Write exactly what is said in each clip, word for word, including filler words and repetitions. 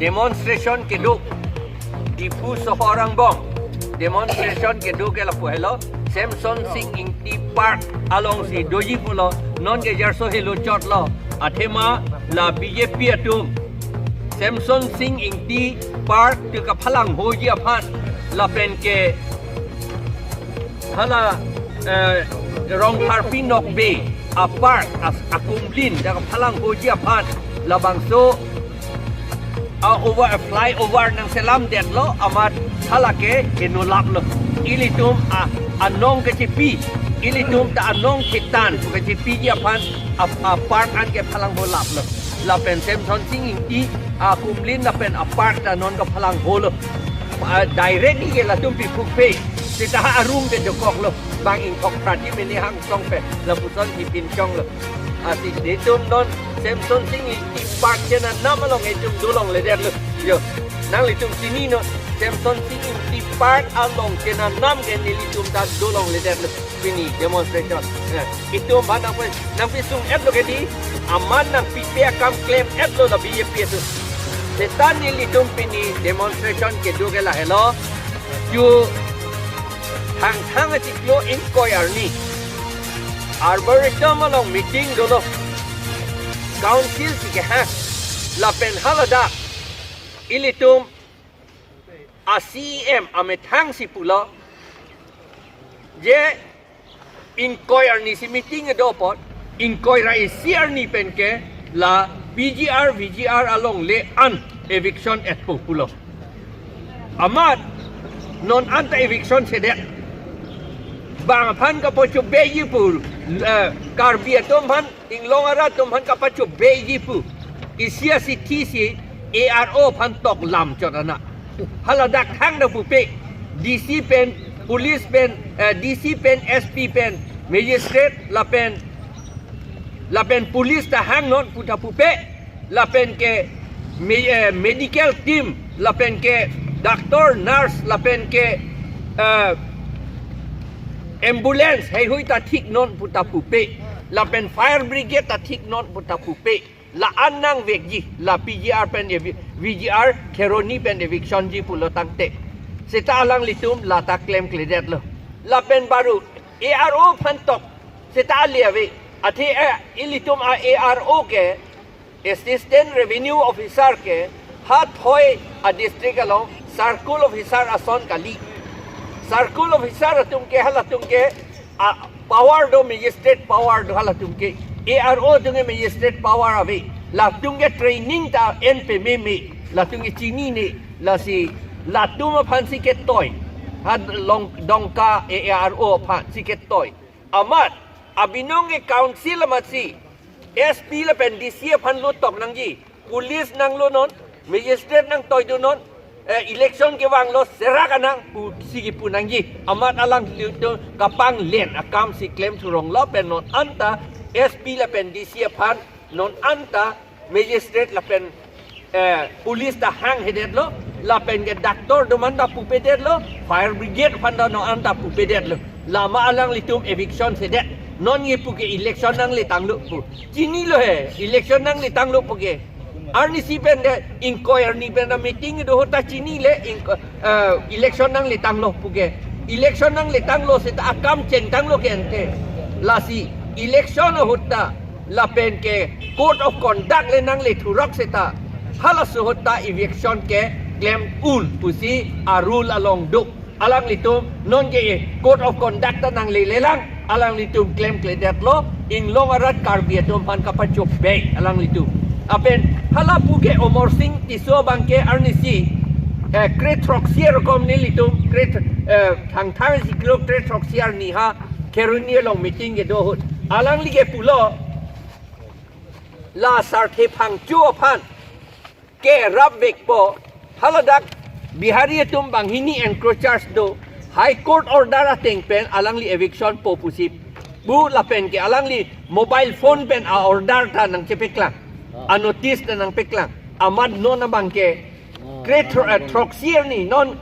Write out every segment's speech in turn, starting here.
Demonstration kedo, Diphu sohor angbong demonstration kedo ke lapu helo, Semson Sing Ingti Park alongsi doji pulo. Non ke jarso helo chotlo. Athema la B J P atum Semson Sing Ingti Park tu kaphalanghoji aphan lapen ke hala, eh, Rongpharpi Nokbe a park as akumlin dak kaphalanghoji aphan labangso a over, a flyover nangselamdetlo, amat hala ke henulaplo. Ilitum a anong kachipi, ilitum ta anong kitan kachipiji aphan a, a park an kephalangholaplo. Lapen Semson Sing Ingti akumlin lapen a park ta non kaphalangholo. A, directly ke latum piphukpe. Seta ha arum ke dokoklo. Bang ingkok prati mene hang song pe. Lapuson ipin chonglo. Asi netum non Semson Sing Ingti Park chenanam along etum dolongledetlo. Yo. Nanglitum chininon, Semson Sing Ingti Park along chenanam ke nelitum ta dolongledetlo. Pini demonstration. Eh, itum aphan nangpi, nangpisung-etlo ke di, amat nangpipe akam klem-etlo la B J P atum. Seta nelitum pini demonstration kedo ke lahelo. Yo, Thangthang achiklo ingkoi arni Arboretum along meeting dolo. Council si kehang. Lapen haladak ilitum a C E M amethang si pulo, je ingkoi arni si meeting do apot, ingkoi ra isi arni pen ke la P G R, V G R along le an eviction etpo pulo. Amat non anta eviction sedet. Bang aphan kapachobeji pu, eh, Karbi atum aphan, inglong arat atum aphan kapachobeji pu. Isi asithi si A R O aphan tok lam chot ana. Haladak hang da pupe. D C pen, police pen, eh, D C pen, S P pen, magistrate lapen, lapen police ta hangnon pu ta pupe. Lapen ke me-, eh, medical team, lapen ke doctor, nurse, lapen ke, eh, ambulance, heihui ta thiknon pu ta pupe. Lapen fire brigade ta thiknon pu ta pupe. La an nangvekji, la P G R pen, eh, V-, V G R Kheroni pen eviction ji pulo tangte. Seta alanglitum la ta klemkledetlo. Lapen baru A R O aphan tok. Seta ali ave. Athe, eh, ilitum a A R O ke, Assistant Revenue Officer ke, ha thoi a district along circle officer ason kali. Circle officer atum ke, halatum ke a power do, magistrate power do halatum ke. A R O atum ke magistrate power ave. Latum ke training ta en pememe. Latum ke chinine. Lasi latum aphan si ketoi. Ha long dongka A R O aphan si ketoi. Amat abinong ke council amatsi S P lapen D C aphan lo tok nangji. Police nanglonon, magistrate nangtoidunon, eh, election kevanglo serak anang pusi kipu nangji. Amat alanglitum kapanglen akam si klem thurong lapen non anta S P lapen D C aphan, non anta magistrate lapen, eh, police ta hanghedetlo, lapen ke doctor atum anta pupedetlo, fire brigade aphan ta non anta pupedetlo. Lama alanglitum eviction sedet. Non nge pu ke election nangletanglo pu. Chinilo he, election nangletanglo pu ke. Arnisi pen de, ingkoi arni pen de meeting do ahut ta chinile, ingko-, eh, election nangletanglo pu ke. Election nangletanglo seta akam chengtanglo ke ante. Lasi, election ahut ta, lapen ke code of conduct le nanglethurok seta, halaso ahut ta eviction ke klem un pusi a rule along do. Alanglitum non ke code of conduct ta nanglelelang, alanglitum klemkledetlo, inglong arat Karbi atum aphan kapachobei alanglitum. Lapen hala pu ke Amarsing Tisso abang ke arnisi, eh, kre throksi arokom nelitum, kre th-, eh, Thangthang achiklo kre throksi arni ha Kheroni along meeting kedo ahut. Alangli ke pulo, la Sarthe Phangcho aphan ke rapvekpo, haladak Bihari atum banghini encroachers do, High Court order ateng pen alangli eviction po pusi pu lapen ke alangli mobile phone pen a order ta nangchepeklang, a notice ta nangpeklang. Amat non abang ke kre thro-, eh, throksi arni, non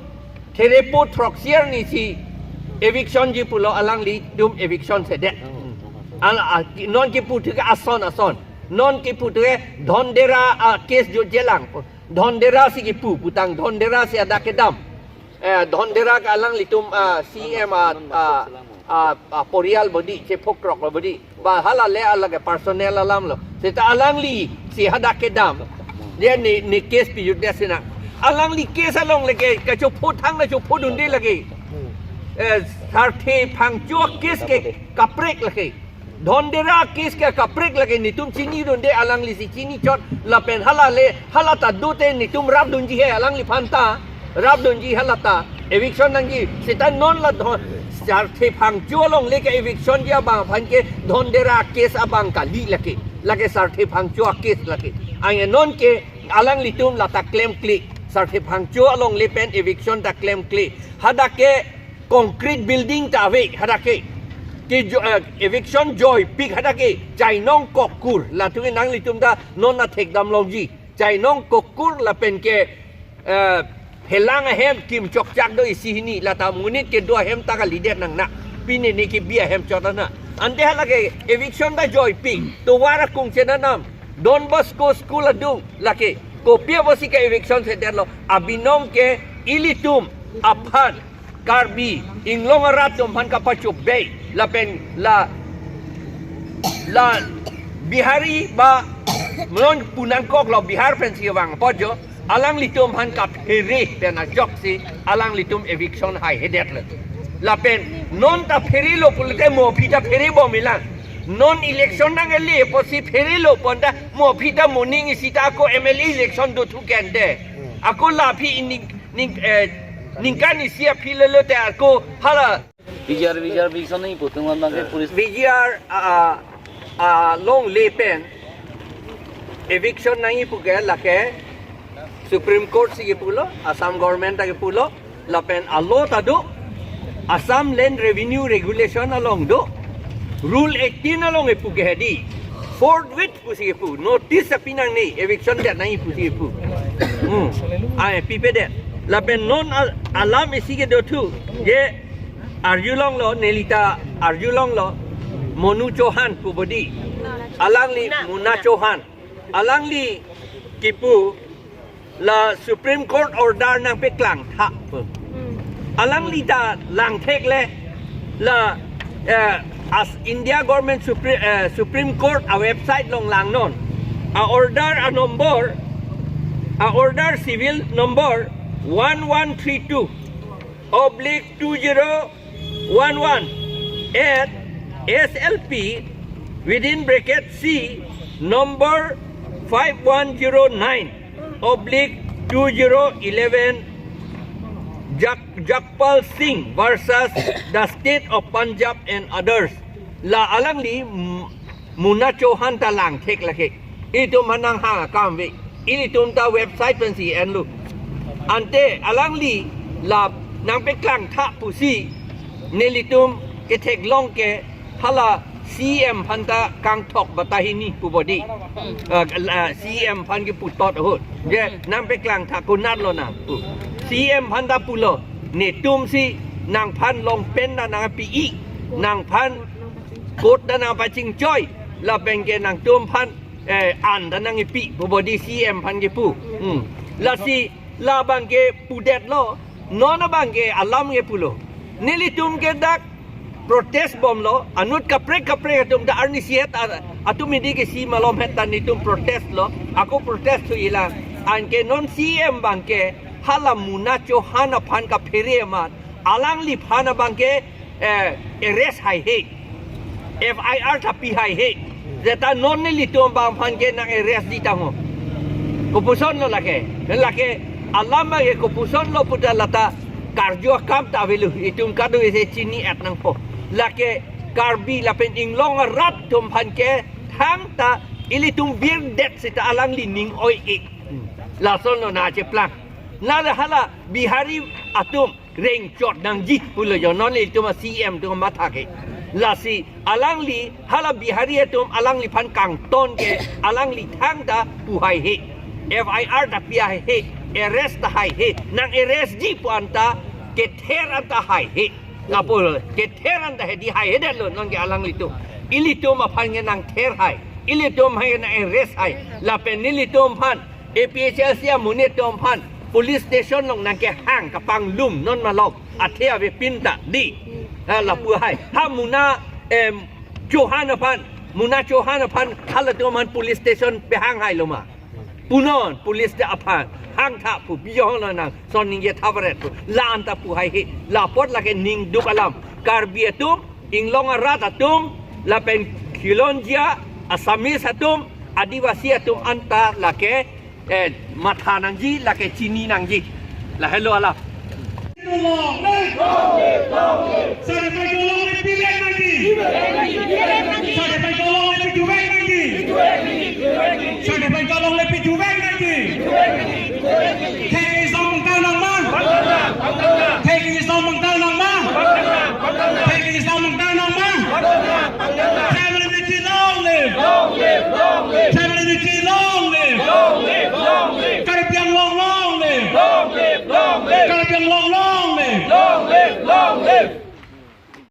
therepo throksi arni si eviction ji pulo, alanglitum eviction sedet. Al-, a, non kipu thik ason ason. Non kipu tu ke Dhondera a case jutjelang. Dhondera si kipu, putang Dhondera si hadak kedam. Eh, Dhondera ke alanglitum, ah, C M a, ah, ah, ah, porial bodi, chephok krok lo bodi. Ba hala le alage personal alam lo. Seta alangli si hadak kedam. Dia ne, ne case pijutdet sina. Alangli case along lake, kachopho thang na chophodunde lake. Eh, Sarthe Phangcho case ke kaprek lake. Dhondera case ke kaprek lake, netum chinidunde, alangli si chinichot lapen hala le, hala ta dote netum rapdunji he alangliphan ta, rapdunji hala ta, eviction nangji, seta non la Dhon-, Sarthe Phangcho along le ke eviction ji abang aphan ke Dhondera case abang kali lake, lake Sarthe Phangcho case lake. Anke non ke alanglitum la ta klemkle, Sarthe Phangcho along le pen eviction ta klemkle. Hadak ke concrete building ta ave hadak ke. Ke jo-, eh, eviction joipik hadak ke. Chainong kokur. Latum ke nanglitum ta non athek damlongji. Chainong kokur lapen ke, eh, phelang ahem kim chokchak do isi hini. La ta monit kedo ahem ta kalidet nangne. Pine ne kebi ahem chot nangne. Ante hala ke eviction ta joipik. Tovar akung chenanam. Don Bosco School adung lake. Kopi apotsi ke eviction sedetlo. Abinong ke ilitum aphan Karbi Anglong arat atum aphan kapachobei lapen la, la Bihari ba mlon punangkok lo, Bihar pensi vangpo jo, alanglitum aphan kaphere pen ajoksi alanglitum eviction haihedetlo. Lapen non ta pherelo pulote mo aphi ta pherebom ilang. Non election nang-ele apotsi pherelo pon ta mo aphi ta moning isi ta ako M L A election dothu kende. Ako la aphi ining ning, eh, ningkan isi aphi lelo te ako hala. V G R, V G R, V G R nangji pu atum abang ke police. V G R, ah, ah, along le pen eviction nangji pu ke lake Supreme Court si kipulo, Assam government ta kipulo, lapen a-law ta do, Assam Land Revenue Regulation along do, Rule eighteen along kipu ke hedi, forthwith pusi kipu, notice ta pinangne, eviction det nangji pusi kipu. Hmm. Ai, pipedet. Lapen non al-, alam isi kedo thu, je arjulonglo, neli ta arjulonglo, Monu Chauhan pu bodi. Alangli Muna, Muna Chauhan. Alangli kipu la Supreme Court order nangpeklang tha pu. Hmm. Alangli ta langthek le la, eh, as India government Supre-, eh, Supreme Court a-website along langnon. A-order a-number, a-order civil number one one three two oblique two zero one one at S L P within bracket C number five one zero nine oblique two zero eleven, Jak-, Jagpal Singh versus the State of Punjab and others. La alangli, mm, Muna Chauhan ta langthek lake. Itum aphan nanghang akam ave. Ilitum ta website pensi enlo. Ante alangli la nangpeklang tha pusi nelitum ketheklong ke hala C M aphan ta kangthok bata hini pu bodi. Ah, la C M aphan kipu tot ahut. Je nangpeklang tha konatlo nang pu. C M aphan ta pulo. Netum si nangphan long pen ta nangpi-i. Nangphan coat ta nangpachingchoi. Lapen ke nangtum aphan, eh, an ta nangkipi pu bodi C M aphan kipu. Hmm. Lasi labang ke pudetlo, non abang ke alam ke pulo. Nelitum ke dak protest bomlo, anut kaprek kaprek atum ta arnisi het a-, atum hedi ke si malom het ta netum protest lo, ako protest thu ila, anke non C M abang ke hala Muna Chauhan aphan kaphere amat, alangliphan abang ke eh, arrest haihe. F I R ta pi haihe. Seta non nelitum abang aphan ke nang-arrest di tangho. Kopusonlo lake. Lake alam abang ke kopusonlo pu ta la ta karju akam ta avelo. Itum kado isi chini-et nangpo. Lake Karbi lapen Anglong arat atum aphan ke thangta ilitum birdet seta alangli ning oi-e. Lasonlo nangcheplang. Nale hala Bihari atum rengchot nangji pulo jo, non ilitum a-C M atum matha ke. Lasi alangli hala Bihari atum alangliphan kangton ke alangli thangta pu haihe. F I R ta pi haihe, arrest ta haihe, nang-arrest ji pu anta kether anta haihe. Apot kether anta hedi haihedetlo non ke alanglitum. Ilitum aphan ke nangther hai. Ilitum hai na arrest hai. Lapen nelitum aphan, A P H L C amonit atum aphan police station along nangkehang kapanglum non malom. Athe avepin ta dei. Ha, lapu hai. Ha Muna, em, Chauhan aphan, Muna Chauhan aphan halatum aphan police station pehang hailo ma? Punon police ta aphan hangtha pu, bijohon nang son ningje thavaret pu. La-an ta pu hai he. La apot lake ningduk alam. Karbi atum, Inglong arat atum, lapen khilonjia Assamese atum, Adivasi atum anta lake, eh, matha nangji, lake chini nangji. Lahelo alam.